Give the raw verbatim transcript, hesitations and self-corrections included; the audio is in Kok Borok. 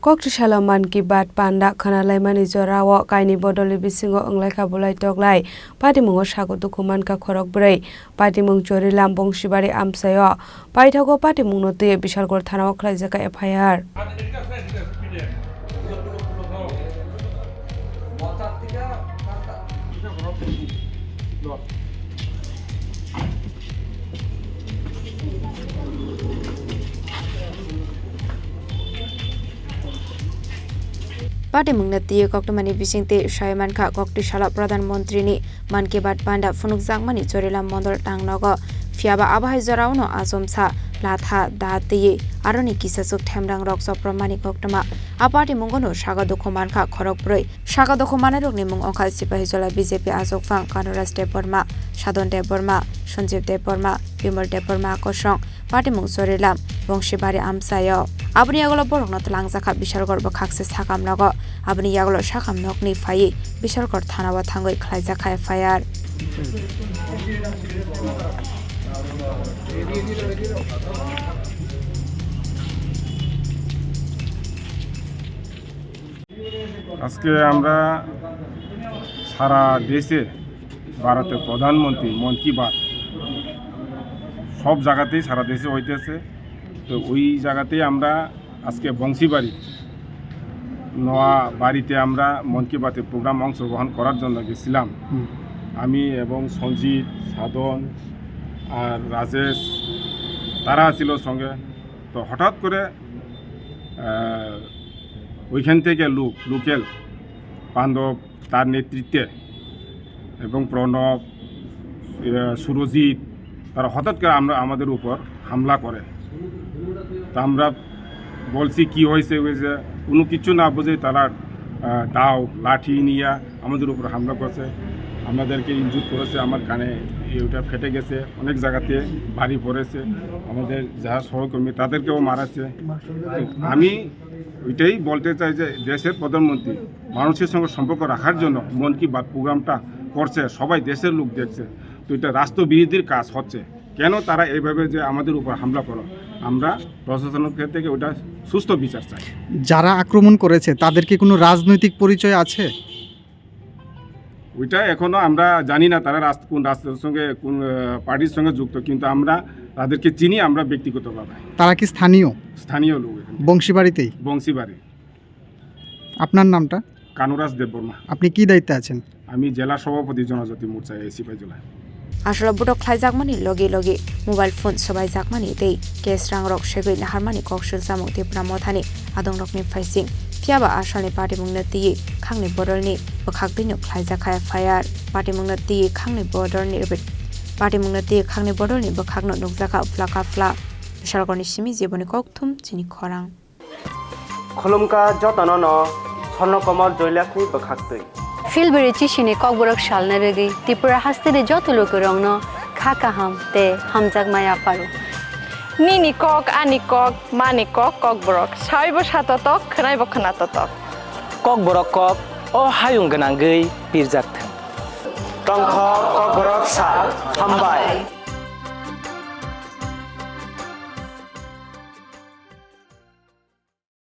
Kok twi salo Mann Ki Baat panda khwnalaimani jorao kainwi bodolni bisingo wnglaikha bulai toklai. Patimungo sago dukhu mankha khorokbrwi. Patimung Chorilam Bongsibari amchaio. Paithago patimungno twiwi Bishalgarh thanao khlaijakha F I R. Patimungno twiwi koktwmani bisingtwi sai mankha, kok twi salo Pradhan Mantrini Mann Ki Baat panda phunukjakmani Chorilam Mondol tangnogo. Phiyaba abo hai joraono achomsa, latha, da twiwi aroni kisachuk themrangrok chopromani koktwma. A patimungono sago dukhu mankha khorokbrwi. Sago dukhu mannairokni mung wngkha Sipahijola B J P achukphang Kanuraj Debbarma, Sadhan Debbarma, Sanjeev Debbarma, Bimal Debbarma kosong, patimung Chorilam Bongsibari amchaio. Aboni yagulo borokno twlangjakha Bishalgarh bwkhakse sakam nogo. Aboni yagulo sakam nokni phaiwi Bishalgarh thanao thangwi khlaijakha F I R. আজকে আমরা সারা দেশে ভারতের প্রধানমন্ত্রী মন কি বাত সব জায়গাতেই সারা দেশে হইতেছে। তো ওই জায়গাতেই আমরা আজকে বংশীবাড়ি নোয়া বাড়িতে আমরা মন কি বাতের প্রোগ্রাম অংশগ্রহণ করার জন্য গেছিলাম। হুম। আমি এবং সঞ্জিত, সাধন আর রাজেশ, তারা ছিল সঙ্গে। তো হঠাৎ করে, আহ, ওইখান থেকে লোক, লোকাল পাণ্ডব, তার নেতৃত্বে এবং প্রণব, আহ, সুরজিৎ, তারা হঠাৎ করে আমরা, আমাদের উপর হামলা করে। তা আমরা বলছি, "কি হয়েছে, হয়েছে?" কোনো কিছু না বুঝে তারা, আহ, দাও, লাঠি নিয়ে আমাদের উপর হামলা করছে, আমাদেরকে ইনজুর করেছে, আমার কানে ওটা ফেটে গেছে, অনেক জায়গাতে বাড়ি পড়েছে, আমাদের যারা সহকর্মী তাদেরকেও মারাছে। আমি ওইটাই বলতে চাই যে দেশের প্রধানমন্ত্রী মানুষের সঙ্গে সম্পর্ক রাখার জন্য মন কি বাত প্রোগ্রামটা করছে, সবাই দেশের লোক দেখছে, তো এটা রাষ্ট্রবিরোধীর কাজ হচ্ছে। কেন তারা এইভাবে যে আমাদের উপর হামলা করো, আমরা প্রশাসনের ক্ষেত্রে থেকে ওটা সুস্থ বিচার চাই। যারা আক্রমণ করেছে তাদের কি কোনো রাজনৈতিক পরিচয় আছে? ওইটা এখনো আমরা জানি না তারা রাস-, কোন রাষ্ট্রের সঙ্গে, কোন, আহ, পার্টির সঙ্গে যুক্ত, কিন্তু আমরা তাদেরকে চিনি আমরা ব্যক্তিগতভাবে। তারা কি স্থানীয়? স্থানীয় লোক এখানে। বংশীবাড়িতেই? বংশীবাড়ি। আপনার নামটা? কানুরাজ দেববর্মা। আপনি কি দায়িত্বে আছেন? আমি জেলা সভাপতি জনজাতি মোর্চা এই Sepahijala. Asolo botok khlaijakmani logi logi mobile phone swbaijakmani tei cash rangrok segwi naharmani kok swlsamung Tipra Mothani adongrokni phaising. Phiyaba asolni patimungno twiwi khangni bodolni bwkhak twino khlaijakha F I R. Patimungno twiwi khangni bodolni, patimungno twiwi khangni bodolni bwkhakno nukjakha phlaka phla. Bishalgarhni simi jeboni kokthum chini khorang. Khulumkha jotono no Swarno Komol Joylakshmi bwkhaktwi. Philbiri chisini kokborok salna rwgwi Tripura hasteni joto lukurokno kha kaham tei hamjakma yapharo. Nini kok, ani kok, mani kok, kokborok. Saibo satotok, khwnaibo khwnatotok. Kokborok kok, o hayung gwnangwi pirjak thwng. Tongthok kokborok sal, hambai.